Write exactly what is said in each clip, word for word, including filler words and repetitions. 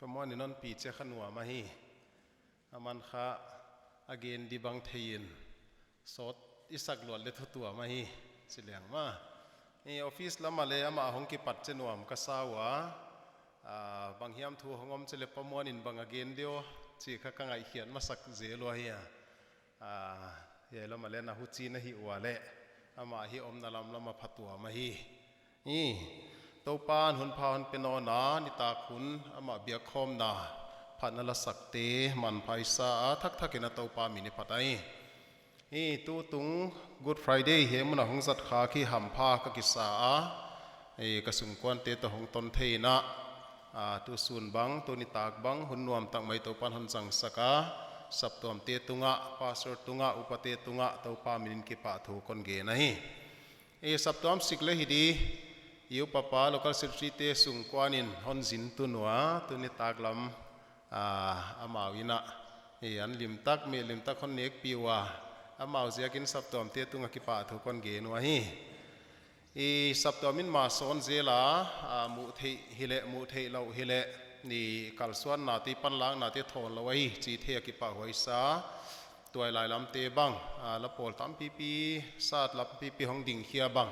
Pamuan in hon pi chiang kha nuam ahi. Aman kha a gen di bang thei in sawt i sak luat leh thutuam ahi. Chi leng maw, i office lam ah leh amah hong kipat chiang nuam ka sa ua. Ah, bang hiam thu hong om chiang leh Pamuan in bang a gen diam chih kha ka ngaihkhiat masak zel ua hi a. Ah, hiai lam ah leh na huchi na hih ua leh amah hi omna lamlam ah phatuam ahi. I, Toupa'n hun pha hon pe nawn a, nitak hun amah biakkhawmna phatna la sakte manpha i sa a, thakthak in a Toupa min i phat ahi. I, tutung Good Friday hiai mun ah hong zat khak hi hampha ka kisa a, i, ka sungkuante toh hong ton thei in a, ah, tusun bang, tunitak bang hun nuam tak mai Toupa'n hon zangsak a, saptuamte tungah, pastor tungah, upate tungah Toupa min in kipahthu kon gen ahi. I, saptuam sik leh hi di, i upapa local secretary te sungkuan in hon zin tun ua, tunitak lam, ah, amau in a, i, an lim tak, meh lim tak hon nekpih ua, amau ziakin saptuamte tungah kipahthu kon gen uhi. I, saptuam in ma sawn zel a, ah, muh theih hileh, muh theih lou hileh, i, kalsuannate, panlaknate thawn lou ahi chih theih a kipahhuai sa. Tuailai lamte bang, ah, la pawl tampipi, sat lampipi hong ding khia bang,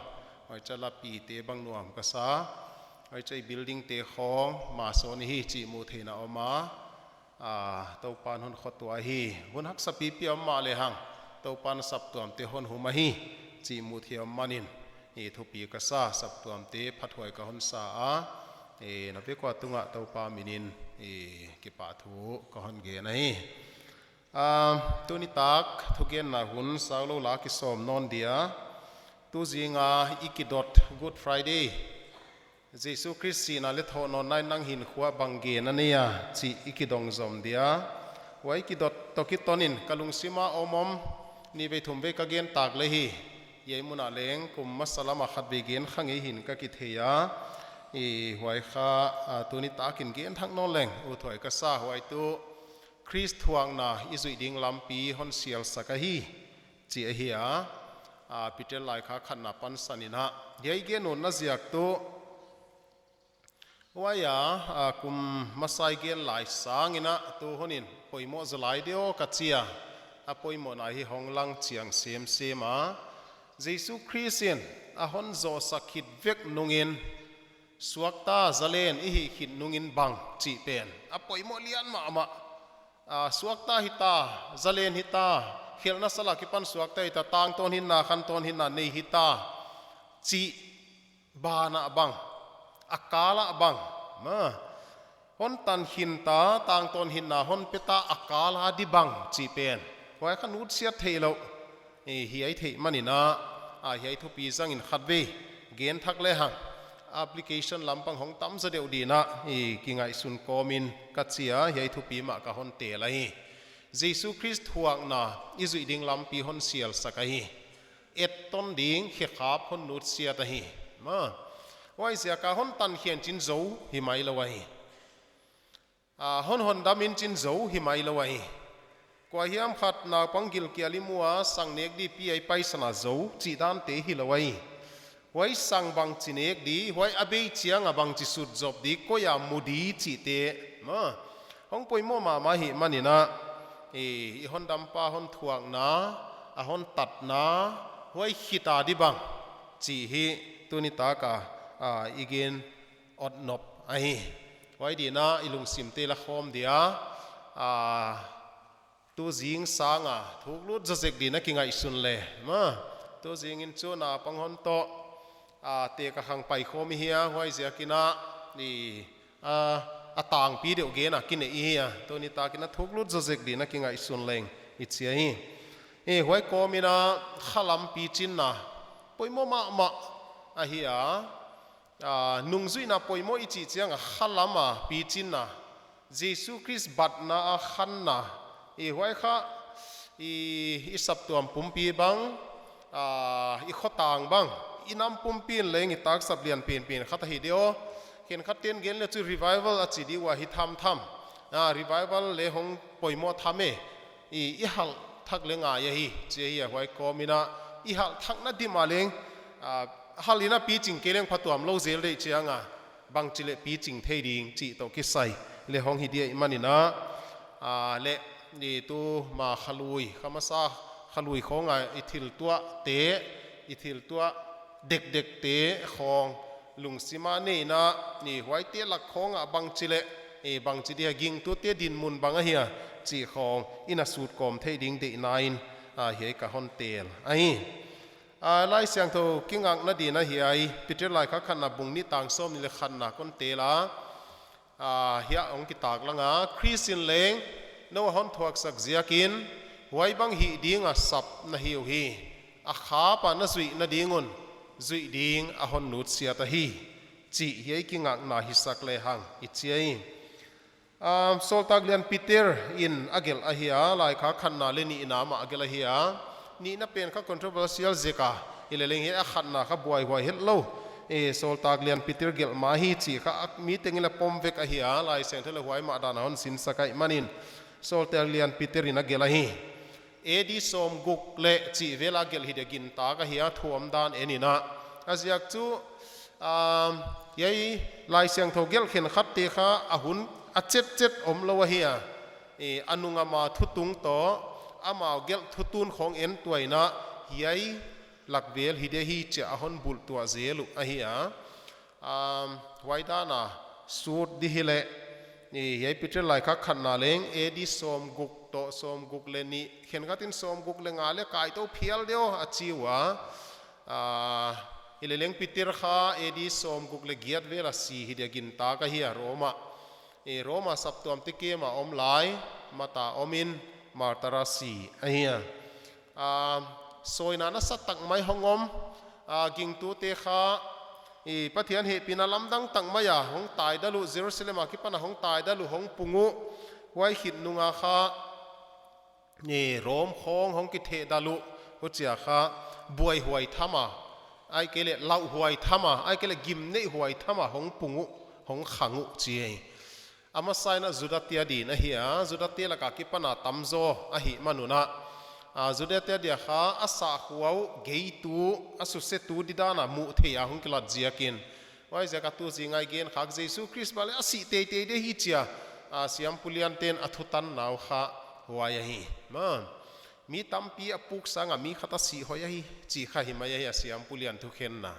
huai chiang la pite bang nuam ka sa. Huai chiang building te khawng ma sawn hi chih muh theihna om a. Ah, Toupa'n hon khotuah hi. Hun haksa pipi om mahlehang, Toupa'n saptuamte hon hum ahi chih muh theih om manin, i, thupi ka sa, saptuamte phathuai ka hon sa a. I, na vek ua tungah Toupa min in, i, kipahthu ka hon gen ahi. Ah, tunitak thugenna hun sau lou la kisawm nawn dia. Tuzing a i kidot Good Friday, Jesu Khrist sihna leh thohnawnna in nang hinkhua ah bang gen a nei a chih i kidong zom dia. Huai kidot toh kiton in ka lungsim a om om, nih vei thum vei ka gen tak leh hi, hiai mun ah leng kum masa lam ah khat vei gen kha ngei hi'n ka kithei a. I, huai kha, ah, tunitak in gen thak nawn leng uthuai ka sa, huai tuh Khrist thuakna i zuih ding lampi hon sialsak ahi, chih ahi a. Ah, Peter laikhak khatna pansan in a, hiai gen utna ziak tuh, huai a, ah, kum masa i gen lai sang in a, tu hun in poimoh zaw lai di aw ka chi a, a poimohna hi hong lang chiang semsem a. Jesu Khrist in a hon zohsak khit vek nung in, suakta zalen i hih khit nung in bang chih pen a poimoh lian mahmah. Ah, suakta hita, zalen hita, khelhna sal akipan suakta hita, tangtawn hinna, khantawn hinna nei hita chih banah bang, a kal ah bang, maw, hon tan khin ta, tangtawn hinna hon pe ta, a kal a di bang chih pen, huai kha nutsiat theih lou, i, hiai theih manin a, ah, hiai thupi zang in khat vei gen thak lehang, application lampang hong tam zaw deuh di'n a, i, kingaihsun kawm in ka chi a, hiai thupi mah ka hon tel ahi. Jesu Khrist thuakna i zuih ding lampi hon sialsak ahi. Etton ding khekhap hon nutsiat ahi. Maw, huaiziak a hon tan khin chiang zou hi mai lou ahi. Ah, hon hondam in chiang zou hi mai lou ahi. Kuahiam khat naupang gilkial i mu a, sang nek di pi a i paisan a zou chih dante hi lou ahi. Huai sang bangchi nek di, huai a bei chiang a bangchi sut zop di, koi a mu di chihte, maw, hong poimoh mahmah hi manin a, i, i hondampa hon thuakna, a hon tatna, huai khit a di bang chih hi tunitak a, ah, i gen ot nop ahi. Huai di'n a i lungsimte la khawm dia, ah, tuzing sang a thuk lut zaw zek di'n a kingaihsun le, maw, tuzing in chu naupang hon toh, ah, te ka khang pai khawm i hi a, huaiziak in a, i, ah, a tangpi deuh gen a kinei i hi a, tunitak in a thuk lut zaw zek di'n a kingaihsun leng i chi ahi. I, huai kawm in a khalam pichinna poimoh mahmah ahi a, ah, nungzuihna poimoh i chih chiang a khalam a pichinna, Jesu Khrist batna a khanna, i, huai kha, i, i saptuam pumpi bang, ah, i khotang bang, i nam pumpi in leng i taksap lian penpen khat ahi di aw. Khenkhat ten gen le chu revival a chi di ua hi thamtham. Ah, revival le hong poimoh tham e. I, i halh thak le ngai ahi, chi ahi a, huai kawm in a, i halh thakna dim a leng, ah, halh in a piching kei leng phatuam lou zel deih chiang a, bangchi leh piching thei ding chih toh kisai, le hong hi dia i manin a, a, le, ni tu ma khalui, khamasa khalui khong a i thil tuah te, i thil tuah dekdek te khong lungsima neihna, ni huaite lak khong a bangchi le, e, bangchi dia gingtute dinmun bang ahia, chih khong i na sut kawm thei ding deihna in, a, hiai ka hon tel ahi. A, Laisiangthou kingakna dingin hiai Peter laikhak khatna bung nih tang sawmnih le khatna kon tel a. A, hiai hong kitak langa, Khrist in leng nou a hon thuaksak ziakin, huai bang hih ding a sap na hi uhi. A khap a na zuihna ding un, zuih ding a hon nutsiat ahi, chih hiai kingakna hisak lehang i chi ahi. A, Sawltak lian Peter in a gelh ahi a, laikhak khatna le nihna mah a gelh ahi a. Nihna pen kha controversial zek a, hileleng hiai a khatna kha buaihuai hetlou. E, Sawltak lian Peter gelh mah hi chih kha a, mi tengin a pom vek ahi a, Laisiangthou le huai mah dan a hon sinsak ahihmanin, Sawltak lian Peter in a gelh ahi. A D sawmguk le chih vel a gelh hi dia gintak ahi a, thu omdan en in a. A ziak chu, um, hiai Laisiangthou gelh khenkhatte kha a hun a chetchet omlou ahi a. E, a nung ama thutung toh, amau gelh thutun khong en tuah in a, hiai lak vel hi dia hi chia a hon bulh tuah zel uh ahi a. Um, huai dan a sut di hileh, e, hiai Peter laikhak khatna leng A D sawmguk toh sawmguk le nih, khenkhat in sawmguk le nga le kai tou phial deuh a chi ua. A, hileleng Peter kha A D sawmguk le giat vel a si hi dia gintak ahi a, Roma. E, Roma saptuamte kem a om lai, mat a om in, martar a si ahi a. A, sawina nasatak mai hong om, a, gingtute kha, e, Pathian hehpihna lamdang tak mai a hong taidalh uh, Jerusalem a kipan a hong taidalh uh, hong pung uh, huai khit nung a kha, e, Rom khong hong kithehdalh uh, huchia kha buaihuai tham a, ahihkeileh lauhuai tham a, ahihkeileh gimneihhuai tham a hong pung uh, hong khang uh chi ahi. A masa in a Judate adin ahi a, Judate lak a kipan a tamzaw ahihman un a, a, Judate adia kha a sahkhua uh geitu, a susetu didan a muh theih a hong kilat ziakin, huaiziak a tu zing a i gen khak Jesu Khrist bang leh a sih teitei di hi chia, a, siampu lianten a thutanna uh kha huai ahi. Maw, mi tampi a puk sang a mi khat a sih hoih ahi, chih kha hi mai ahi a siampu lian thukhenna.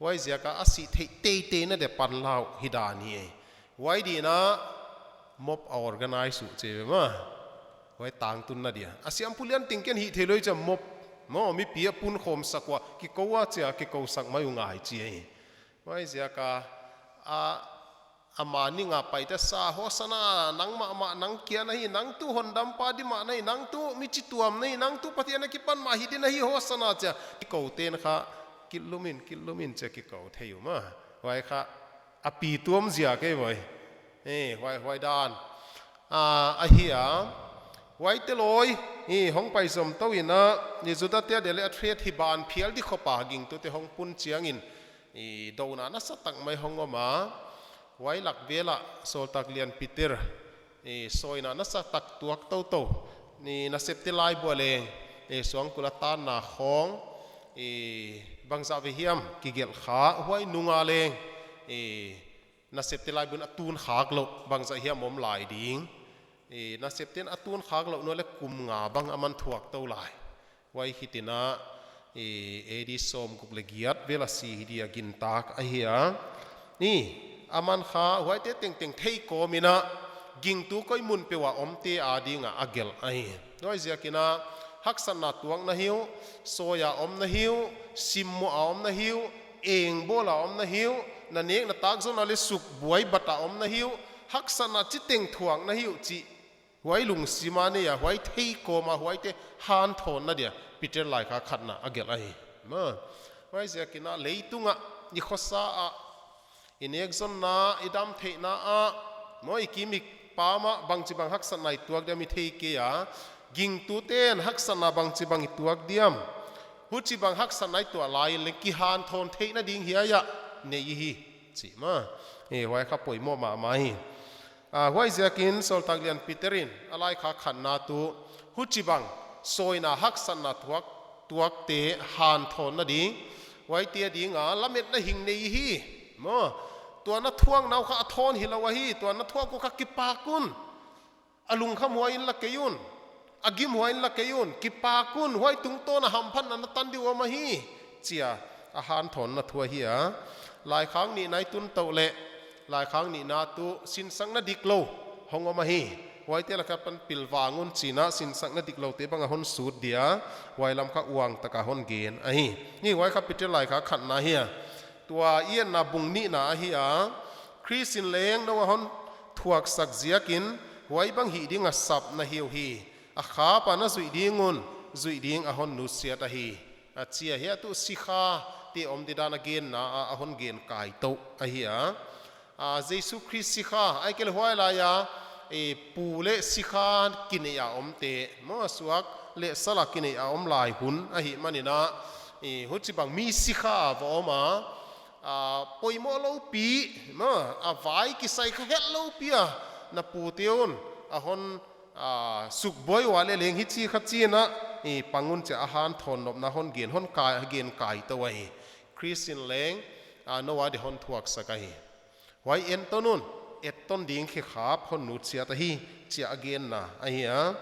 Huaiziak a a sih theih teitei na dia panla uh hi dan hi e. Huai dingin a mob a organize uh chi ve maw. Huai tangtunna dia. A siampu lian teng ken hih theilou chia mob. Maw, mipi a punkhawm sak ua, kikou a chia, kikou sak mai uh ngai chi ahi. Huaiziak a, a, ama ning a paite sa, Hosana, nang mahmah, nang kia na hi, nang tuh hondampa di mah na hi, nang tuh mi chituam na hi, nang tuh Pathian a kipan mah hi di na hi, Hosana chia, kikou ten kha, kilum in, kilum in chia kikou thei uh maw. Huai kha, a pi tuam ziak e voi. E, huai, huai dan. A, ahi a, huaite loi, e, hong pai zom tou in a, e, Judate adia leh a threat hi ban phial di khop a gingtute hong pun chiangin, e, douna nasatak mai hong om a, huai lak vel a Sawltak lian Peter, e, sawina nasatak tuak toutou, e, Nasepte laibu a leng, e, suangkul a tanna khong, e, bangzah vei hiam kigelh kha, huai nung a leng, e, Nasepte laibu in a tun khak louh, bangzah hiam om lai ding. E, Nasepte'n a tun khak louh nuai leh kum nga bang aman thuak tou lai. Huai khit in a, e, A D sawmguk le giat vel a si hi dia gintak ahi a. Ni, aman kha huaite tengteng thei kawm in a, gingtu koi mun peuh a omte ading a a gelh ahi. Huaiziak in a, haksatna tuak na hi uh, sawi a om na hi uh, simmoh a om na hi uh, engbawl a om na hi uh, na nek na tak zonna leh suk buai bat a om na hi uh, haksatna chiteng thuak na hi uh chih, huai lungsim a nei a, huai thei kawm a, huaite hanthawnna dia Peter laikhak khatna a gelh ahi. Maw, huaiziak in a leitung a, i khosa a, i nekzonna, i damtheihna a, maw, i kim i pam a bangchibang haksatna i tuak diam i thei kei a, gingtute'n haksatna bangchibang i tuak diam, huchibang haksatna i tuah lai in leng kihanthawn theihna ding hiai a nei hi, chi maw. E, huai kha poimoh mahmah hi. A, huaiziakin Sawltak lian Peter in a laikhak khatna tuh, huchibang sawina haksatna tuak, tuakte hanthawnna ding, huaite ading a lametna hing nei hi. Maw, Tua na thuakna uh kha a thawn hilou ahi, tua na thuak uh kha kipak un. A lungkham huai in la kei un. A gim huai in la kei un. Kipak un, huai tungtawn a hamphatna na tan di uh om ahi, chia a hanthawnna thu ahi a. Laikhak nihna i tun tou leh, laikhak nihna tuh sinsakna diklou hong om ahi. Huaite lak apan pilvang un chihna, sinsakna dikloute bang a hon sut dia, huai lam kha uang taka hon gen ahi. Ni huai kha Peter laikhak khatna ahi a. Tua i etna bung nihna ahi a. Khrist in leng nou a hon thuaksak ziakin, huai bang hih ding a sap na hi uhi. A khap a na zuih ding un, zuih ding a hon nutsiat ahi, a chi ahi a. Tuh sikhate om didan a genna a, a hon gen kai tou ahi a. A, Jesu Khrist sikha, ahihkeileh huai lai a, e, pu leh sikha kineih a omte, maw, suak leh sal a kineih a om lai hun ahihmanin a, e, huchibang mi sikha va om a, a, poimoh loupi, maw, a vai kisai kha het loupi a, na pute un a hon, a, sukbuai ua leh leng hichi kha chi in a, e, pang un chia a hanthawn nopna hon gen, hon kai, gen kai tou ahi. Khrist in leng, a, nou a di hon thuaksak ahi. Huai enton un, etton ding khekhap hon nutsiat ahi, chia a genna ahi a.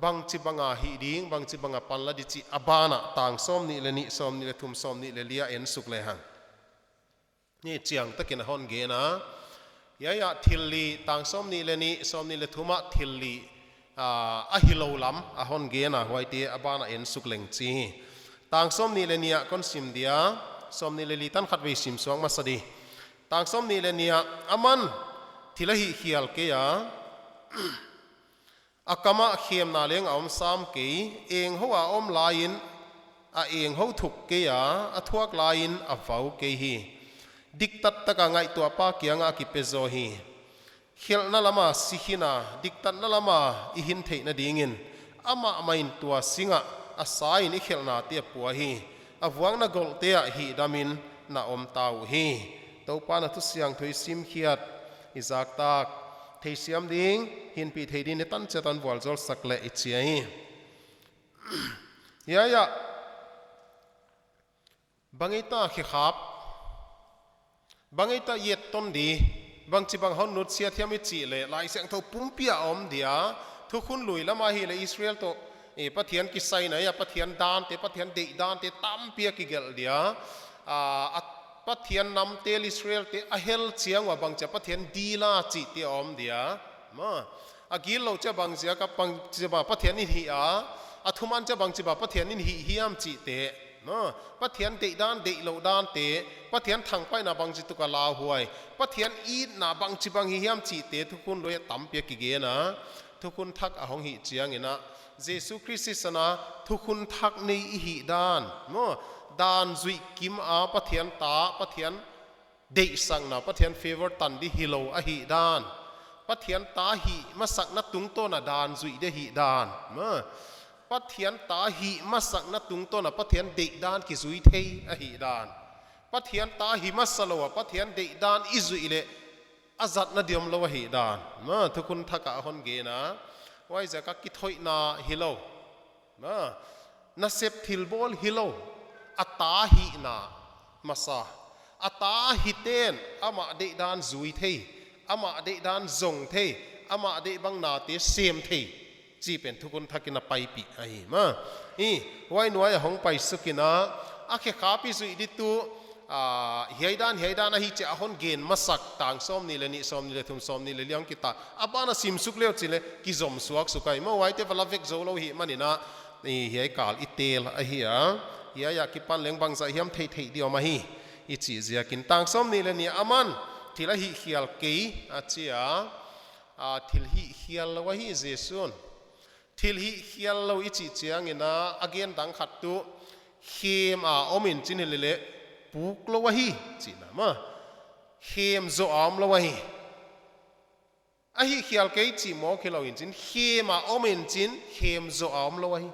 Bangchibang a hih ding, bangchibang a pan la di chih a ban ah, tang sawmnih leh nih, sawmnih leh thum, sawmnih leh li a ensuk lehang, ni chiang takin a hon gen a. Hiai ah thil li, tang sawmnih leh nih, sawmnih leh thum ah thil li, a, a hilou lam a hon gen a, huaite a ban ah ensuk leng chi. Tang sawmnih leh nih ah kon sim dia, sawmnih leh li tan khatvei sim suak masa di. Tang sawmnih leh nih ah, aman thil a hihkhial kei a, a kam ah khemna leng a om sam kei, enghou a om lai in a enghou thuk kei a, a thuak lai in a vau kei hi. Diktat taka ngaihtuahpa kiang ah a kipe zaw hi. Khelhna lam a si khin a, diktatna lam a i hin theihna dingin, amah mah in tua sing ah a sa in i khelhnate a pua hi. A vuakna golhte ah hihdam in na om ta uhi. Toupa'n a thu siangthou i simkhiat, i zak tak, theisiam ding, hinpih thei ding, i tan chiat a hon vualzawl sak leh i chi ahi. Hiai ah, bang ei ta khekhap, bang ei ta etton di, bangchibang hon nutsiat hiam i chih leh, Laisiangthou pumpi a om dia, Thukhun Lui lam ah hileh Israel toh, e, Pathian kisaina a, Pathian dante, Pathian deih dante tampi a kigelh dia, a, a, Pathian namtel Israelte a hel chiang ua bangchia Pathian dil a chihte a om dia, maw. A gitlou chia bangziak a bangchiba Pathian in hih a, a thuman chia bangchiba Pathian in hih hiam chihte, maw. Pathian deihdan, deihlouh dante, Pathian thangpaihna bangchituk a lauhuai, Pathian itna bangchibang hi hiam chihte Thukhun Lui ah tampi a kigen a. Thukhun Thak a hong hih chiangin a, Jesu Khrist sisan a Thukhun Thak nei i hihdan, maw. Dan zuih kim a Pathian ta, Pathian deihsakna, Pathian favor tan di hilou ahihdan. Pathian ta hih masakna tungtawn a dan zuih di ahihdan, maw. Pathian ta hih masakna tungtawn a Pathian deihdan kizui thei ahihdan. Pathian ta hi masa lou a Pathian deihdan i zuih leh a zatna di omlou ahihdan, maw, Thukhun Thak ah a hon gen a. Huaiziak a kithoihna hilou, maw, nasep thilbawl hilou, a ta hihna masa. A ta hite'n amah deihdan zui thei, amah deihdan zong thei, amah deih bang nate sem thei, chih pen Thukhun Thak in a paipih ahi, maw. I, huai nuai a hong paisuk in a, a khekhap i zuih di tuh, a, hiaidan, hiaidan ahi chih a hon gen masak, tang sawmnih leh nih, sawmnih leh thum, sawmnih leh li a hong kitat, a ban a simsuk le uh chih leh kizom suak suk ahi, maw. Huaite va la vek zoulou ahihmanin a, i, hiai kal i tel ahi a. Hiai a kipan leng bangzah hiam theihtheih di om ahi, i chih ziakin. Tang sawmnih leh nih ah, aman thil a hihkhial kei, a chi a. A, thil hihkhial lou ahi Jesu'n. Thil hihkhial lou i chih chiangin a, a gen dang khat tuh, khem a om in chin hileleh, puk lou ahi, chihna, maw. Khem zoh a omlou ahi. A hihkhial kei chih mawk hilou in chin, khem a om in chin, khem zoh a omlou ahi.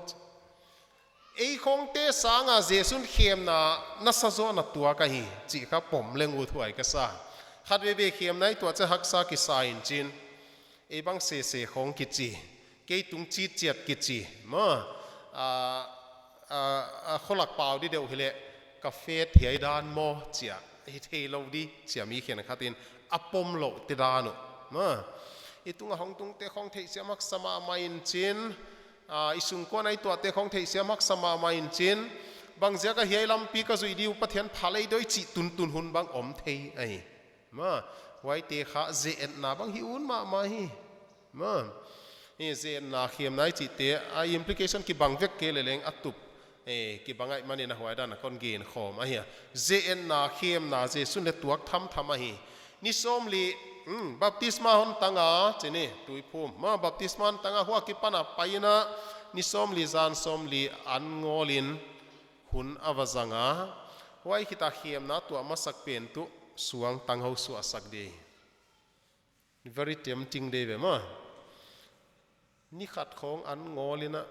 Ei khongte sang a Jesu'n khemna nasa zoh a na tuak ahi, chih kha pom leng uthuai ka sa. Khatveivei khemna i tuah chiah haksa kisa in chin, ei bang sese khong kichi, kei tung chitchiat kichi, maw, a, a, a, kholak pau di deuh hileh, ka fet hiaidan maw, chi a. hi theilou di, chia mi khenkhat in a pom lou te dan uh. Ma, i tunga hong tungte khong theihsiam haksa mahmah in chin, a, i sungkuan a i tuahte khong theihsiam haksa mahmah in chin, bangziak a hiai lampi ka zuih di uh, Pathian pha lei doi chih tuntun hun bang om thei ahi. Ma, huaite kha zeetna bang hi un mahmah hi. Ma, hi zeetna khemna i chihte a implication kibang vek kei leleng a tup, eh, kibang ahihmanin a huai dan a kon gen khawm ahi a. Zeetna khemna Jesu'n leng tuak thamtham ahi. Ni sawmli, hmm, baptisma hon tang a, chi ni, tuiphum. Ma, baptisma hon tang a, huai akipan a pai in a, ni sawmli zan sawmli an ngawl in hun a va zang a. Huai khit a khemna tuah masak pen tuh suang tanghou suahsak di. Very tempting di ve maw. Ni khat khong an ngawl in a,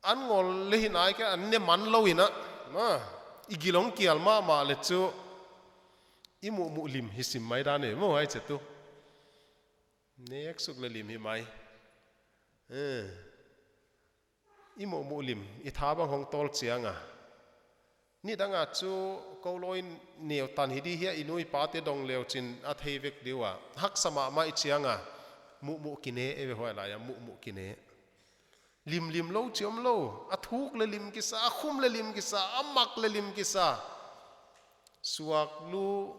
an ngawl leh hi nai kei, an ne man lou in a, ma, i gil hong kial mahmah leh chu i muhmuh lim hi sim mai dan e maw, huai chiang tuh. Nek suk leh lim hi mai. Eh. I muhmuh lim, i tha bang hong tawl chiang a. Nidang a chu kou lou in neu tan hi di hia, i nu i pate dong leu chin a thei vek di ua. Haksa mahmah i chiang a. Muhmuh kine e ve huai lai a, muhmuh kine. Limlim lou chi om lou, a thuk leh lim kisa, a khum leh lim kisa, a mak leh lim kisa. Suaklu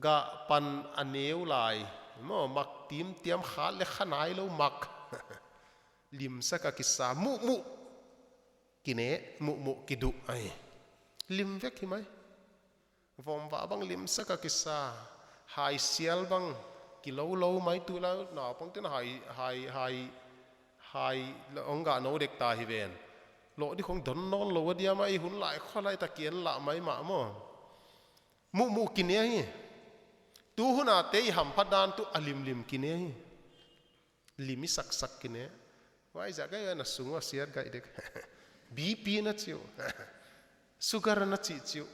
gah pan a neu lai, maw, mak timtiam khat leh kha nai lou mak. Limsak a kisa, muhmuh kine, muhmuh kiduh ahi. Lim vek hi mai. Vomvah bang limsak a kisa, hai sial bang kilou lou mai, tulai naupangte'n hai, hai, hai, hai lou hong gah nou dek ta hi ven. Lou di khong don nawn lou a diam a, i hun lai khua lai ta kian lah mai mah maw. Muhmuh kine hi. Tu hun a te i hamphat dan tuh a limlim kine hi. Lim i saksak kine. Huaiziak a na sung ua siat gai dek. B P na chi uh. Sugar na chih chi uh.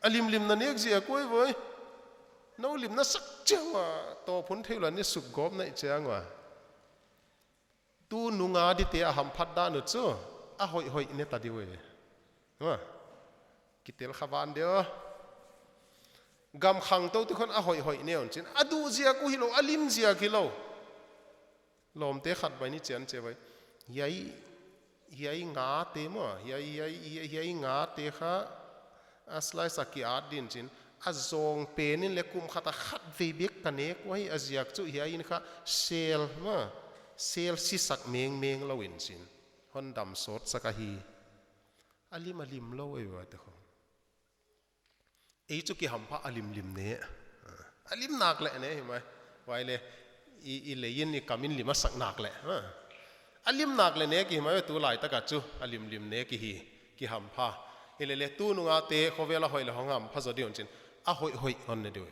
A limlim na nek ziak uh ahi voi. Nou lim na sak chiang ua, tawp hun thei lou a ni suk gawp na i chiang ua. Tunung a dite a hamphat dan uh chu a hoihhoih ne ta di uh e. Maw. Kitel kha van di uh. Gam khangtoute khong a hoihhoih ne un chin. A duh ziak uh hilou, a lim ziak hilou. Lawmte khat bang in i chian chian vai. Hiai, hiai ngate maw, hiai, hiai, hiai, hiai ngate kha a slice a ki-at din chin. A zawng pen in leh kum khat a khatvei bek ka nek uh ahi, a ziak chu hiai in kha sel maw, sel sisak mengmeng lou in chin. Hon dam sawtsak ahi. A lim a lim lou e huaite khong. Ei chu kihampha a limlim ne. A lim nak leh ne hi mai. Huai leh i, i lei in i kam in lim a sak nak leh. A lim nak leh ne ki hi mai, tulai tak a chu a limlim ne ki hi, kihampha. Hileleh tunung a te khovel a hoih leh hong hampha zaw di un chin. A hoihhoih hon ne di uh.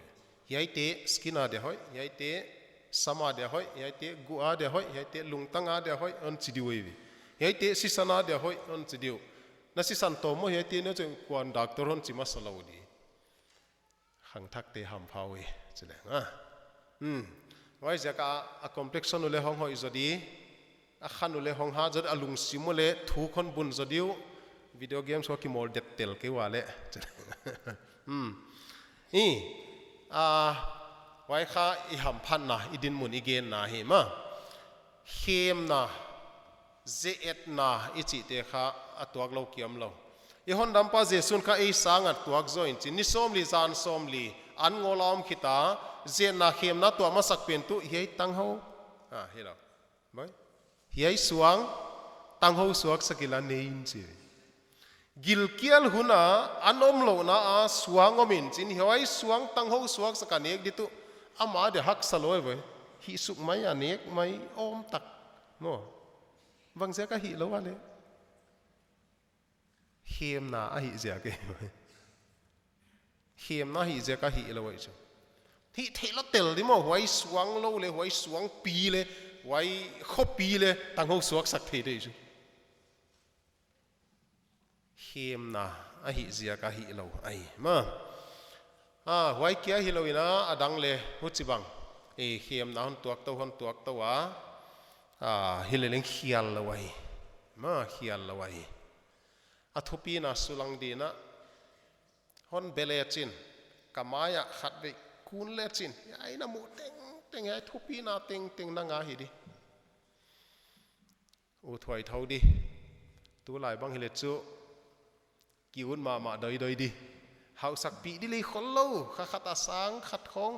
Hiaite skin a dia hoih, hiaite sam a dia hoih, hiaite guh a dia hoih, hiaite lungtang a dia hoih hon chi di uh eive. Hiaite sisan a dia hoih hon chi di uh. Na sisan tawm maw hiaite, na chu kuan doctor hon chi masa lou di. Khangthakte hampha uh e, chi leng a. Hmm. Huaiziak a, a complexion uh leh hong hoih zaw di, a khan uh leh hong hat zaw di, a lungsim uh leh thuk hon bun zaw di uh, video games khong kimawl det tel kei ua leh. Hmm. I, a, huai kha i hamphatna, i dinmun i genna hi maw. Khemna, zeetna i chihte kha a tuak lou ki om lou. I Hondampa Jesu'n kha ei sang a tuak zaw in chin, ni sawmli zan sawmli, an ngawl a om khit a, zeetna khemna tuah masak pen tuh hiai tanghou. A, hilou. Bang. Hiai suang, tanghou suaksak inla nei in chi. Gilkial hun a, an omlouhna a, suang om in chin, hiai suang tanghou suaksak a nek di tuh, ama dia haksa lou e ve. Hih suk mai a nek mai om tak. Maw. Bangziak a hih lou a leh. Khemna a hih ziak e. Khemna hih ziak a hih lou ahi chu. Hih theih lou tel di maw, huai suang lou leh, huai suang pi leh, huai khopi leh, tanghou suaksak thei di chu. Khemna a hih ziak a hih lou ahi maw. A, huai kia hilou in a, a dang leh, huchibang. E, khemna hon tuak tou, hon tuak tou a. A, hileleng khial lou ahi. Maw, khial lou ahi. A thupina sulang dingin a, hon bel e chin. ka mai ah khatvei kun le chin, hiai na muh tengteng, hiai thupina tengteng na ngah hi di. Ut huai thou di. Tulai bang hileh chu ki ut mahmah doidoi di. Hausakpih di lei khollou, kha khat a sang khat khong,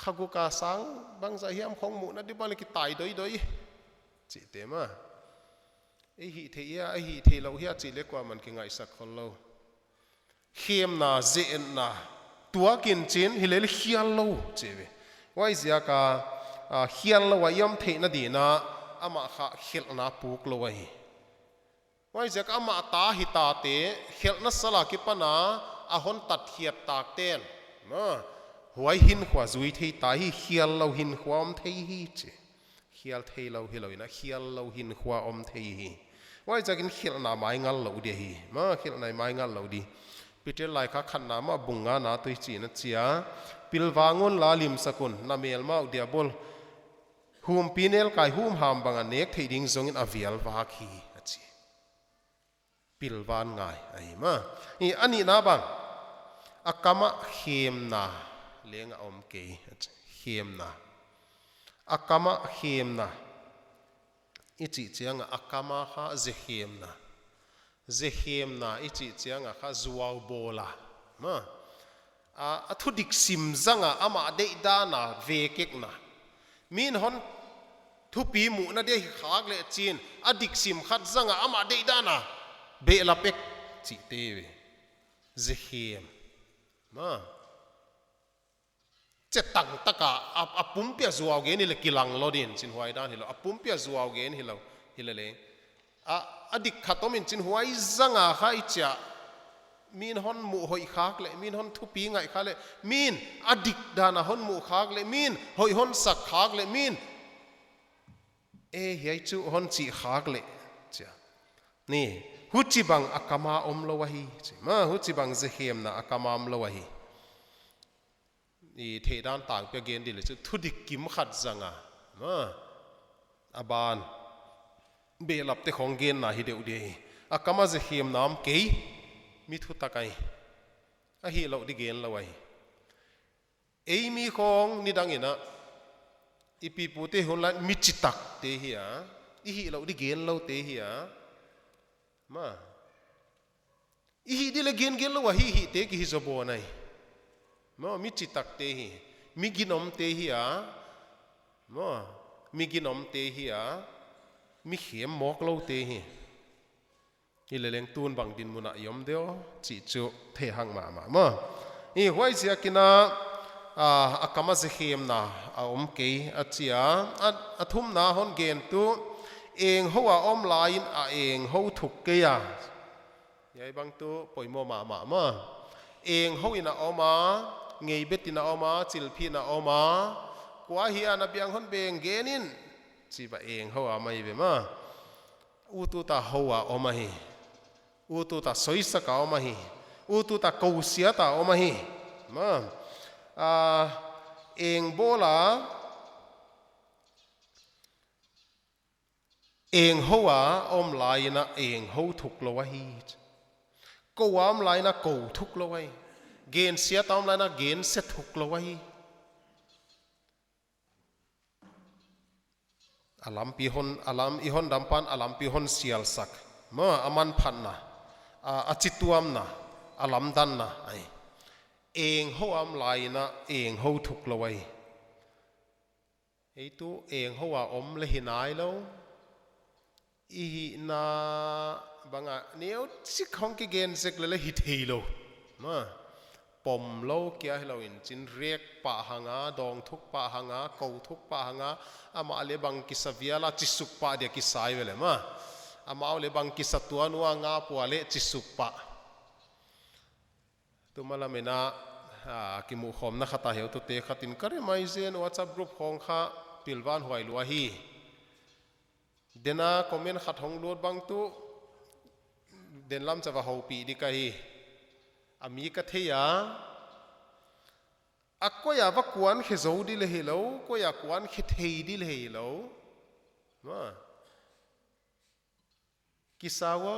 kha guk a sang bangzah hiam khong muhna di bang leh kitai doidoi. Chihte mah. Ei hih theih hia, ei hih theihlouh hia chih leh kuaman kingaihsak khollou. Khemna, zeetna, tuak in chin, hileh leh khial lou, chi ve. Huaiziak a, a, khial lou a i om theihna dingin a, amah kha khelhna puk lou ahi. Huaiziak a amah ta hita te, khelhna sal a kipan a, a hon tatkhiat tak ten. Ma, huai hinkhua zui thei ta hi, khial lou hinkhua om thei hi, chi. Khial theilou hilou in a, khial lou hinkhua om thei hi. Huaiziakin khelhna mai ngal lou di hi. Ma, khelhna mai ngal lou di. Peter laikhak khatna mah bung ngana tuh hichi'n a chi a. Pilvang unla limsak un, na melma uh Diabol humpinelkai humham bang a nek theih ding zongin a vial vak hi, a chi. Pilvan ngai ahi mah. I a nihna bang, a kam ah khemna leng a om kei, a chi. Khemna. A kam ah khemna. I chih chiang a, a kam a kha zekhemna. Zekhemna i chih chiang a kha zuau bawl a. Ma. A, a thudik sim zang a amah deihdan a vekekna. Mi'n hon thupi muhna dia hi khak leh chin, a dik sim khat zang a amah deihdan a behlap ek chihte ve. Zekhem. Ma. Chetang tak a, a, a pumpi a zuau gen hileh kilang lou din chin huai dan hilou. A pumpi a zuau gen hilou, hileh leng. A, a dik khat om in chin huai zang a kha i chia. Mi'n hon muh hoih khak leh, mi'n hon thupi ngaih khak leh, mi'n a dik dan a hon muh khak leh, mi'n hoih hon sak khak leh, mi'n, e, hiai chu hon chih khak leh, chia. Ni, huchibang a kam a om lou ahi, chi. Ma, huchibang zekhemna a kam a om lou ahi. I theihdan tangpi a gen di leh chu thudik kim khat zang a. Ma. A ban. Behlapte khong genna hi deuh di. A kam a zekhemna om kei. Mi thutak ahi. A hihlouh di gen lou ahi. Ei mi khong nidang in a. I pipute hunlai mi chitakte hi a. I hihlouh di gen loute hi a. Ma. I hih di leh gen gen lou a hih hihte ki hi zaw bawn ahi. Ma, mi chitakte hi. Mi ginomte hi a. Ma, mi ginomte hi a. Mi khem mawk loute hi. Hileh leng tun bang dinmun a i om diam chih chu theihang mahmah. Ma. I huaiziakin a, a, a kam a zekhemna a om kei a chi a. A, a thumna hon gen tuh, enghou a om lai in a enghou thuk kei a. Hiai bang tuh poimoh mahmah ma. Enghou in a om a, ngeibet in a om a, chilphih in a om a. Kua hia na biang hon beng gen in. Chi bang enghou a mai ve ma. Utut a hou a om ahi. Utut a soisak a om ahi. Utut a kousiat a om ahi. Ma. A, eng bawl a, enghou a om lai in a enghou thuk lou ahi. Kou a om lai in a kou thuk lou ahi. Gensiat a om lai in a gensia thuk lou ahi. A lampi hon, a lam i hondampan a lampi hon sialsak. Ma, a manphatna, a, a chituamna, a lamdanna ahi. Enghou a om lai in a enghou thuk lou ahi. Ei tuh enghou a om leh hi nailou. I hihna bang a neuchik hong kigen zek leh leh hi theilou. Ma. Pom lou kia hilou in chin rek pah hang a, dawng thuk pah hang a, kou thuk pah hang a, amah leh bang kisa vial a chisuk pah dia kisa ve leh ma. Amau leh bang kisa tuan ua nga pua leh chisuk pah. Tuma lam in a, a, kimuhkhawmna khat a heutute khat in ka remai zen WhatsApp group khong kha pilvan huai lua hi. Den a comment khat hong lut bang tuh, den lam cha va houpih di ka hi. A mi ka thei a. A koi a va kuan khe zou di leh hilou, koi a kuan khe thei di leh hilou. Ma. Kisa ua,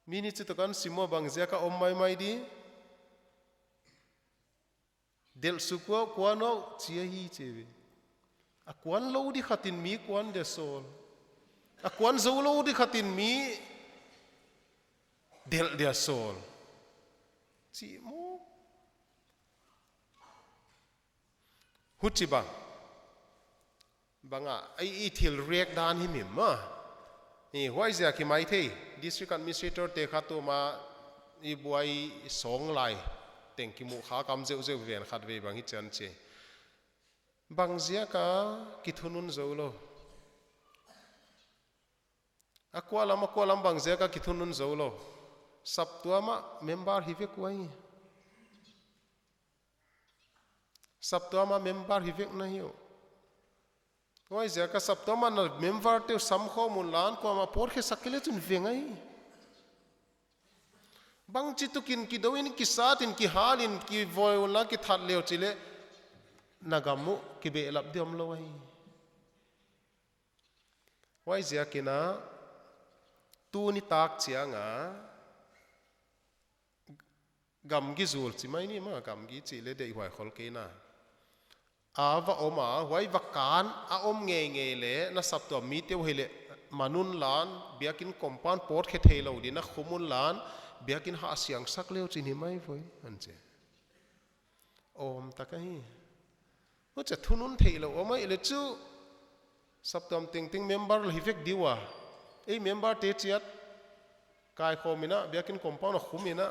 mi ni chu tuh kan sim ua bang ziak a om maimai di. Delh suk ua kuan uh chi ahi chi ve. A kuan lou di khat in mi kuan dia sawl. A kuan zou lou di khat in mi delh dia sawl. Chi maw. Huchibang. Bang a, ei i thil react dan hi mim maw. I huaiziak i maithei, District Administrator te kha tuma i buai sawng lai teng kimu kha kam zeuhzeuh ven khatvei bang hichian chi. Bangziak a kithunun zou lou. A kualam, a kualam bangziak a kithunun zou lou. Saptuam a member hi vek uh ahi. Saptuam a member hi vek na hi uh. Huaiziak a saptuam a na member te uh samkhawm unla, kuamah pawtkhe sak kei leh chun veng ahi. Bangchituk in kidou in, kisat in, kihal in, kivuai unla, kithat leh uh chi leh na gam uh kibehlap di omlou ahi. Huaiziak in a, tuni tak chiang a, gamgi zul chi mai ni maw, gamgi chih leh deihhuai khol kei na. A va om a, huai va kan a om ngeingei leh, na saptuam mite uh hileh man unla, biakin compound pawtkhe theilou di na khum unla, biakin hah siang sak leh uh chin hi mai voi, an chi. Om tak ahi. Huchia thunun theilou om ahih leh chu saptuam tengteng member la hi vek di ua. Ei member te chiat kaikhawm in a, biakin compound a khum in a,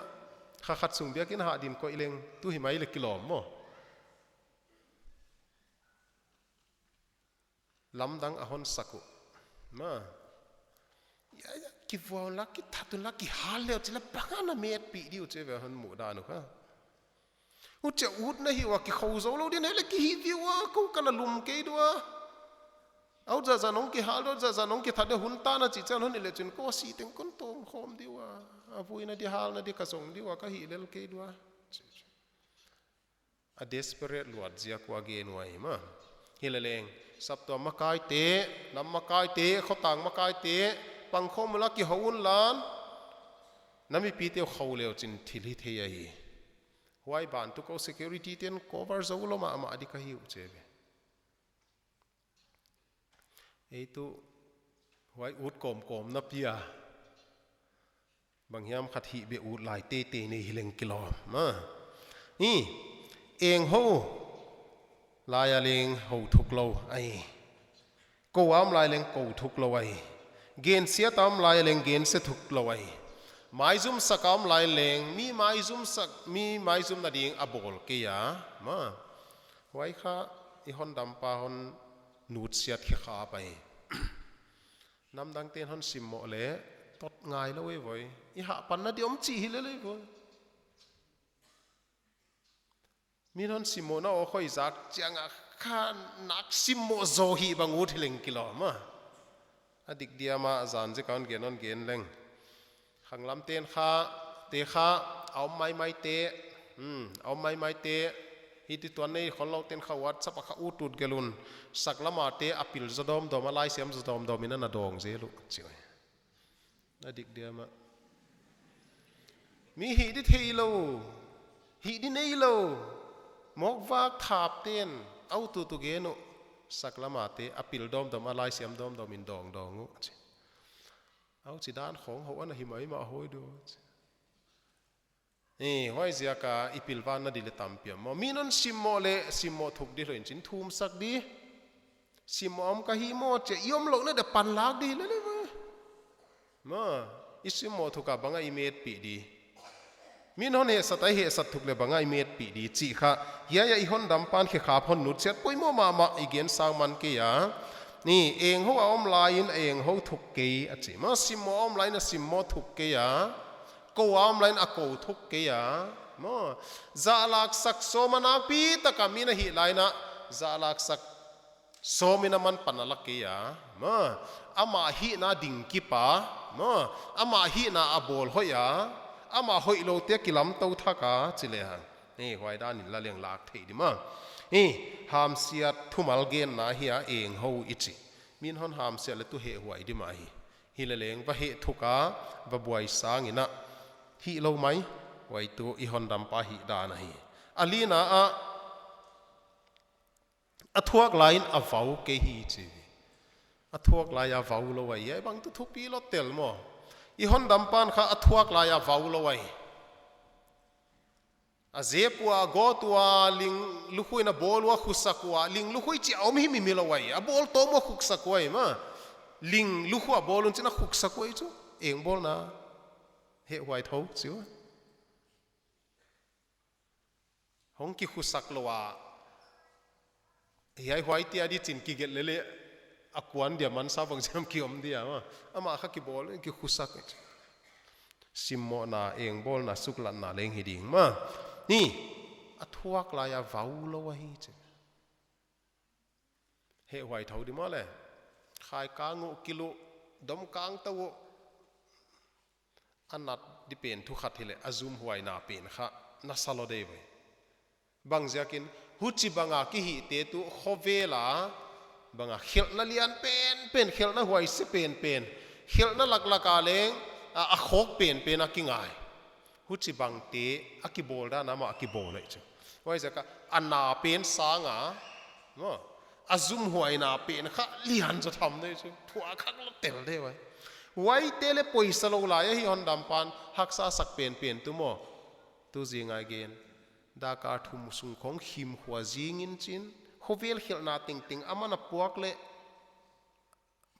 kha khat sung biakin hah din koih leng, tu hi mai leh kilawm maw. Lamdang a hon sak uh. Maw. Ia, ia, kivuai unla, kithat unla, kihal leh uh chi leh bang a na metpih di uh chi ve hon muhdan uh kha. Huchia ut na hi ua, kikhou zou lou din hileh kihih viau a, kou ka na lum kei di ua. Au zahzah nong kihal di ua, zahzah nong kithat di ua, hun tan a chih chiang hon hi leh chun kou a si teng kon tawm khawm di ua. A vuina di halna di ka zong di ua, ka hih lel kei di ua. A desperate luat ziak ua gen uh ahi maw. Hileleng, saptuam makaite, nam makaite, khotang makaite, pangkhawm unla kihou unla, na mipite uh khou leh uh chin thil hithei ahi. Huai bantuk uh security ten cover zou lou mahmah di ka hi uh chi ve. Ei tu, huai ut kawmkawm na pia. Banghiam khat hih beh ut lai teitei nei hileng kilawm. Maw. I, enghou lai a leng hou thuk lou ahi. Kou a om lai leng kou thuk lou ahi. Gensiat a om lai leng gensia thuk lou ahi. Maizum sak a om lai leng mi maizum sak, mi maizum na ding a bawl kei a. Maw. Huai kha i hondampa hon nutsiat khe kha pai. Namdang ten hon simmoh leh tot ngai lou ei voi. I hah panna di om chih hi lel ei voi. Min hon simmohna aw khoi zak chiang a kha nak simmoh zaw hi bang ut hileng kilawm a. A dik diam a zan zik a hon gen hon gen leng. Khanglam ten kha, te kha, a om maimai te, hmm, a om maimai te, hiti tuan nei khol lou ten kha WhatsApp a kha ut ut gelh un, sak lam a te a pil zaw dawmdawm a, laisiam zaw dawmdawm in a na dawng zel uh, chi ua. A dik diam a. Mi hih di theilou, hih di neilou, mawk vak thap ten, au tutu gen uh, sak lam a te, a pil dawmdawm a, laisiam dawmdawm in dawngdawng uh, chi. Au chi dan khong hou ana hi maimah hoi di uh, chi. Eh, huaiziak a i pilvan na di leh tampi om. Maw, min hon simmoh leh simmoh thuk di lou in chin thum sak di. Simmoh om ka hi maw chia i om louhna dia panlak di lel ei ve. Maw, i simmoh thuk a bang a i metpih di. Min hon hehsat a i hehsat thuk leh bang a i metpih di chih kha. Hiai a i hondampan khekhap hon nutsiat poimoh mahmah i gen sang man kei a. Ni, enghou a om lai in enghou thuk kei a chi. Maw, simmoh a om lai in a simmoh thuk kei a. Kou a om lai in a kou thuk kei a. Maw, zahlaksak sawm a nakpi tak a min a hih lai in a zahlaksak sawm in a man pan a la kei a. Maw, amah hihna ding kip a. Maw, amah hihna a bawl hoih a. Amah hoihlou te kilamtou thak a, chi lehang. Eh, huai dan in la leng lak theih di maw. Eh, hamsiat thumal genna hi a, enghou i chi. Min hon hamsiat leh tu hehhuai di mah hi. Hileleng va heh thuk a, va buai sang in a. Hihlou mai, huai tu i hondampa hihdan ahi. A lina ah, A thuak lai in a vau kei hi chi. A thuak lai a vau lou ahi. Hiai bang tuh thupi lou tel maw. I hondampan kha a thuak lai a vau lou ahi. A zep ua, a gawt ua, ling lukhuiin a bawl ua, khusak ua, ling lukhui chih a om himhim hilou ahi. A bawl tawm ua khusak ua ahi maw. Ling lukhu a bawl un chi'n a khusak ua ahi chu. Engbawlna. Hehhuai thou chi ua. Hong kikhusak lou a. Hiai huai tia di chi'n kigelh lele a kuan dia mansa bang ziam ki om dia maw. Amah kha kibawl, kikhusak. Simmohna, engbawlna, suklatna leng hi ding maw. Ni, a thuak lai a vau lou ahi chi. Hehhuai thou di maw le. Khaikang uh kiluh, domkang tou uh. A nat di pen thu khat hileh, a zumhuaina pen kha, na sa lou deuh ve. Bang ziakin, huchibang a kihihte tuh khovel a, bang a khelhna lian penpen, khelhna huaise penpen, khelhna laklak a leng, a, a khawk penpen a kingai. Huchibangte, a kibawl dan a mah a kibawl ahi chu. Huaiziak a, a na pen sang a, maw, a zumhuaina pen kha lian zaw tham deuh chu. Thuak khak lou tel deuh ve. Huaite leh poisa lou lai ahi hondampan, haksa sak penpen tuh maw. Tu zing a gen. Dak a thum sung khong himkhua zing in chi'n. Khovel khelhna tengteng aman a puak leh.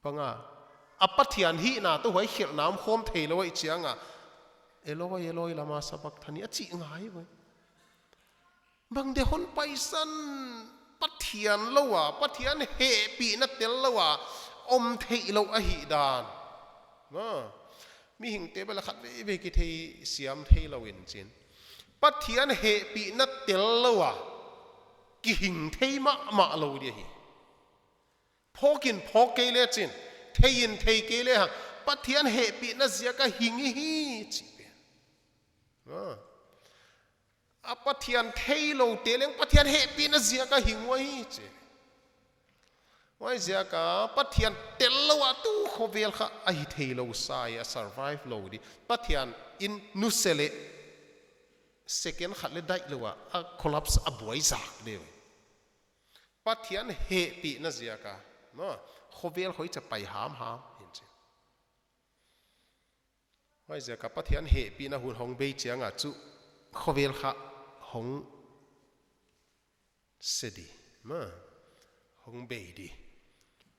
Bang a. A Pathian hihna toh huai khelhna om khawm theilou ahih chiang a. Eloi, Eloi, lama sabakthani a chih ngai ve. Bang dia hon paisan Pathian lou a, Pathian hehpihna tel lou a, om theilou ahih dan. Maw. Mihingte bel a khat veve kithei siam theilou in chi'n. Pathian hehpihna tel lou a, kihing thei mahmah lou di ahi. Phawk in phawk kei le chi'n, thei in thei kei le hang, Pathian hehpihna ziak a hing i hi chi pen. Ah. A Pathian theiloute leng Pathian hehpihna ziak a hing uh ahi chi. Huaiziak a Pathian tel lou a tuh khovel kha a hi theilou sa hi a survive lou di. Pathian in nuse leh second khat leh daih lou a, a collapse a buai zak deuh. Pathian hehpihna ziak a, maw, khovel hoih cha pai hamham, hi'n chi. Huaiziak a Pathian hehpihna hun hong bei chiang a chu, khovel kha hong se di, maw, hong bei di.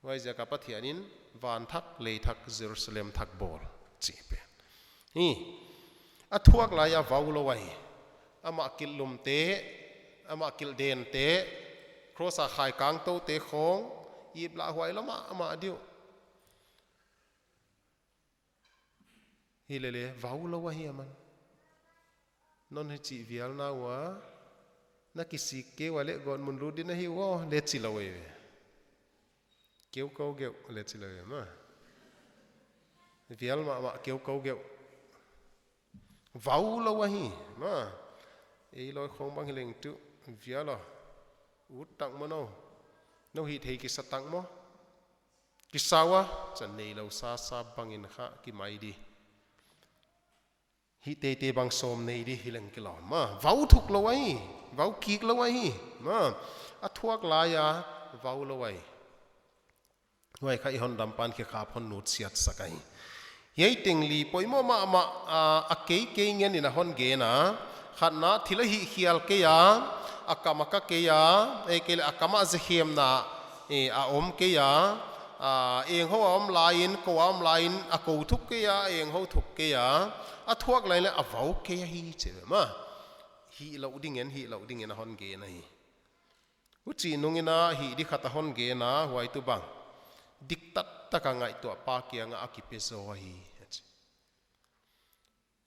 Huaiziak a Pathian in van thak, lei thak, Jerusalem thak bawl, chi pen. Hi, a thuak lai a vau lou ahi. Amah kilh lumte, amah kilh dente, cross a khaikang toute khong, ip lah huai lou mahmah di uh. Hilele, vau lou ahi aman. Non hichi vial na ua, na kisik kei ua leh gawtmun lut di na hi uh aw, leh chi lou ve. Keu kou geuh, leh chi lou ve, maw. Vial mahmah keu kou geuh. Vau lou ahi, maw. Ei loi khong bang hi leng tuh, vial a. Ut tak maw nou. Nou hihtheih kisa tak maw. Kisa ua, chan neilou sasa bangin kha kimai di. Hih teitei bang sawm nei di hi leng kilawm. Maw, vau thuk lou ahi, vau kik lou ahi. Maw, a thuak lai a, vau lou ahi. Huai kha i hondampan khekhap hon nutsiat sak ahi. Hiai teng li poimoh mahmah, a, a keikei ngen in a hon gen a. Khatna thil a hihkhial kei a, a kam a ka kei a, ei kei leh a kam a zekhemna, e, a om kei a, a, enghou a om lai in, kou a om lai in, a kou thuk kei a, enghou thuk kei a, a thuak lai leh a vau kei ahi chi ve maw. Hih lou ding in, hih lou ding in a hon gen ahi. Huchi nung in a hih di khat a hon gen a, huai tuh bang. Diktattak a ngaihtuahpa kiang a a kipe zaw ahi.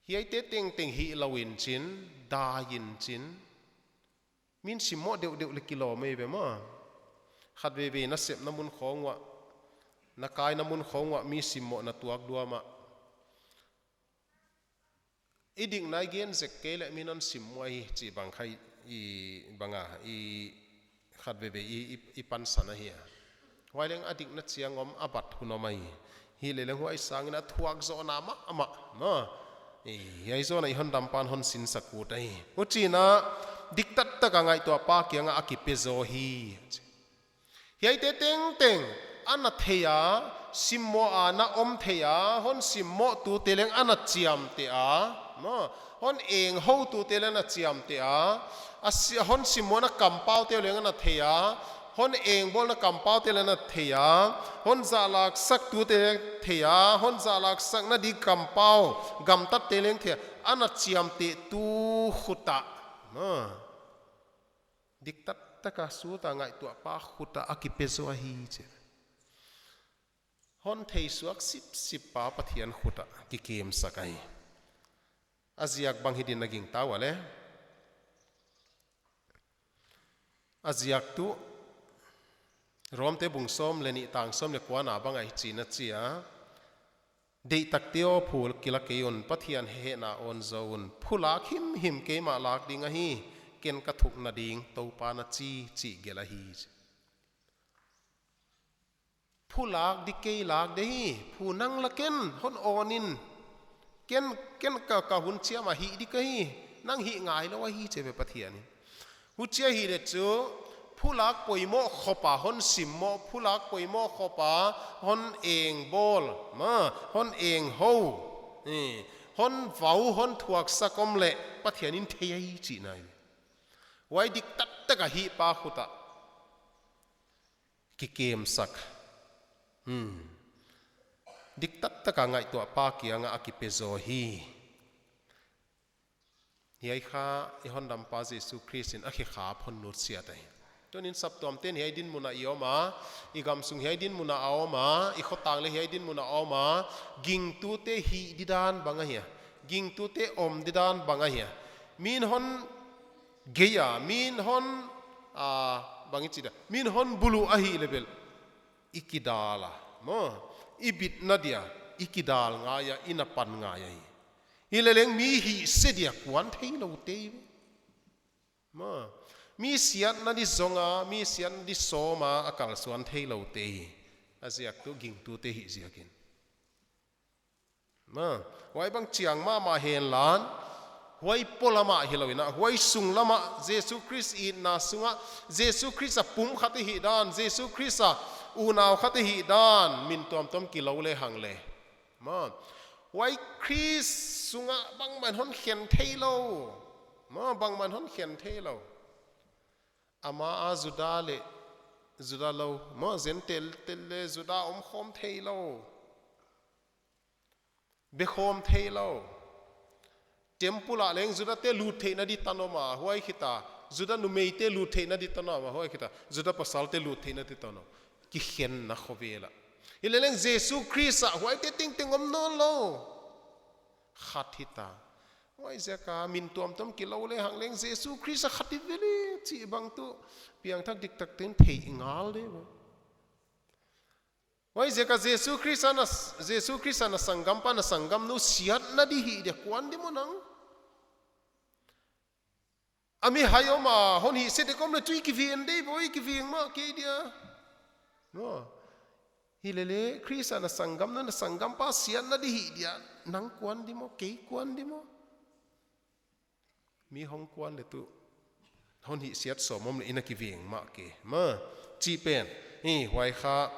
Hiaite tengteng hih lou in chi'n, dai in chi'n. Min simmoh deuhdeuh leh kilawm ei ve maw. Khat veve na sepna mun khong ua, na kaina mun khong ua, mi simmohna tuak duam a. I dikna i gen zek kei leh min hon simmoh hi chih bang kha i, i bang a, i khat veve i, i, i pansan ahi a. Huai leng a dikna chiang om a bat hun om ahi. Hilele huai sangin a thuak zohna mahmah, maw. I, hiai zoh in a i hondampan hon sinsak ut ahi. Huchiin a diktattak a ngaihtuahpa kiang a a kipe zaw hi. Hiaite tengteng ana thei a, simmoh a na om thei a, hon simmoh tute leng ana chiamteh a, maw, hon eng hou tute leng ana chiamteh a, a si-, hon simmoh na kampaute leng ana thei a, hon eng bawl na kampaute leng ana thei a, hon zahlaksak tute leng thei a, hon zahlaksak na di kampau, gamtatte leng thei a, ana chiamteh tu khut ah, maw, diktattaka sut a ngaihtuahpa khut ah a kipe zaw ahi chi. Hon theisuak sipsip pa Pathian khut ah kikemsak ahi. A ziak bang hi din na gingta ua leh, a ziak tuh Romte bung sawm leh nih tang sawm leh kua na bang ah hichi'n a chi a, Deihtakte aw, phu kila kei un, Pathian hehna awn zaw un, phu lak himhim keimah lak ding ahi, ken ka thukna ding Toupa'n a chi, chih gelh ahi. Phu lak di kei lak di hi, phu nang la ken, hon awn in, ken, ken ka, ka hun chiam a hih di ka hi, nang hih ngailou ahi chi ve Pathian in. Huchia hileh chu, phu lak poimoh khop a hon simmoh, phu lak poimoh khop a hon eng bawl, maw, hon eng hou, eh, hon vau, hon thuaksak om leh Pathian in thei ahi chihna ahi. Huai diktattaka hihpa khut ah kikemsak. Hmm. Diktattaka ngaihtuahpa kiang ah a kipe zaw hi. Hiai kha i hondampa Jesu Khrist in a khekhap hon nutsiat ahi. Tuni'n saptuamte'n hiai dinmun ah i om a, i gamsung hiai dinmun ah a om a, i khotang leh hiai dinmun ah a om a, gingtute hih didan bang ahia, gingtute om didan bang ahia. Mi'n hon gei a, mi'n hon, ah, bang i chi dia, mi'n hon buluh ahihleh bel, i kidal a, maw, i bitna dia i kidal ngai a, i na pan ngai ahi. Hileleng mi hihse dia kuan theilou te hi. Maw, mi siatna di zong a, mi siatna di sawm a, a kalsuan theilou te hi. A ziak tuh gingtute hih ziakin. Maw, huai bang chiang mahmah henla, huai polam ah hilou in a, huai sunglam ah, Jesu Khrist itna sung ah, Jesu Khrist a pumkhat i hih dan, Jesu Khrist a unau khat i hih dan, min tuamtuam kilou lehang leh, maw, huai Khrist sung ah bangmah in hon khen theilou. Maw, bangmah in hon khen theilou. Amah a Juda leh Juda lou, maw, Gentile te leh Juda omkhawm theilou. Bekhawm theilou. Temple ah leng Judate lut theihna di tan om a, huai khit a, Juda numeite lut theihna di tan om a, huai khit a, Juda pasalte lut theihna di tan om. Kikhenna khovel ah. Hileleng Jesu Khrist ah huaite tengteng om nawnlou. Khat hita. Huaiziak a min tuamtuam kilou lehang leng Jesu Khrist ah khat hi vele chih bang tuh piangthak diktakte'n thei ngal di maw. Huaiziak a Jesu Khrist a na, Jesu Khrist a na sanggampa, na sanggamnu siatna di hih dia kuan di maw nang. A mi hai om a, hon hihse dek om leh chu i kiveng di maw, i kiveng mah kei dia. Maw. Hileleng Khrist a na sanggamnu, na sanggampa siatna di hih dia, nang kuan di maw, kei kuan di maw. Mi hong kuan leh tuh, hon hihsiat sawm om leh i na kiveng mah kei. Maw, chih pen. Hi, huai kha,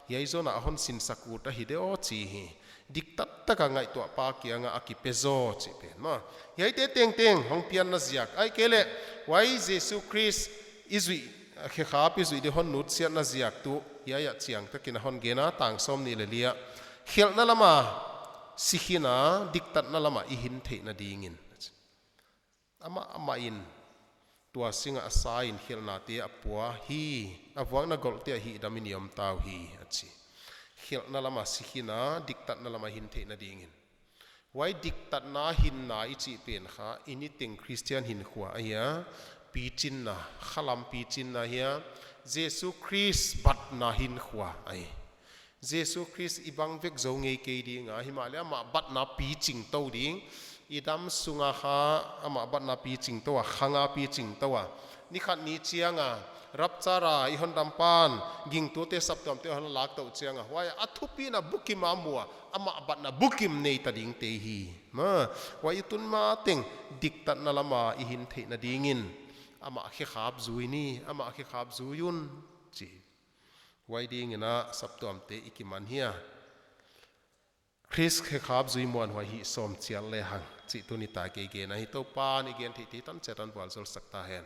hiai zong a hon sinsak ut ahi di aw chi hi. Diktattaka ngaihtuahpa kiang ah a kipe zaw chih pen. Maw, hiaite tengteng, hong pianna ziak. Ahihkeileh, huai Jesu Khrist i zuih, khekhap i zuih di hon nutsiatna ziak tuh, hiai ah chiangtakin a hon gen a tang sawmnih leh li ah. Khelhna lam a, si khin a, diktatna lam a i hin theihna dingin. Amah, amah in, tua sing ah a sa in khelhnate a pua hi, a vuakna golhte ah hihdam in i om ta uhi, a chi. Khelhna lam a si khin a, diktatna lam a i hin theihna dingin. Huai diktatna hinna i chih pen kha, i niteng Christian hinkhua ahia, pichinna, khalam pichinna ahia, Jesu Khrist batna hinkhua ahi. Jesu Khrist i bang vek zou ngei kei ding a, himahleh amah batna pichin tou ding, i dam sung a kha amah batna pichin tou a, khang a pichin tou a. Ni khat ni chiang a, rapture a, i hondampan, gingtute saptuamte hon lak tou chiang a. Huai a thupina bukim a mu a, amah batna bukim nei ta ding te hi. Maw, huai i tun ma teng, diktatna lam a i hin theihna dingin. Amah khekhap zui ni, amah khekhap zui un, chi. Huai dingin a saptuamte i kiman hia? Khrist khekhap zui muanhuai hih sawm chiat lehang chih tuni ta kei gen ahi. Toupa'n i gen theihtheih tan chiat a hon vualzawl sak ta hen.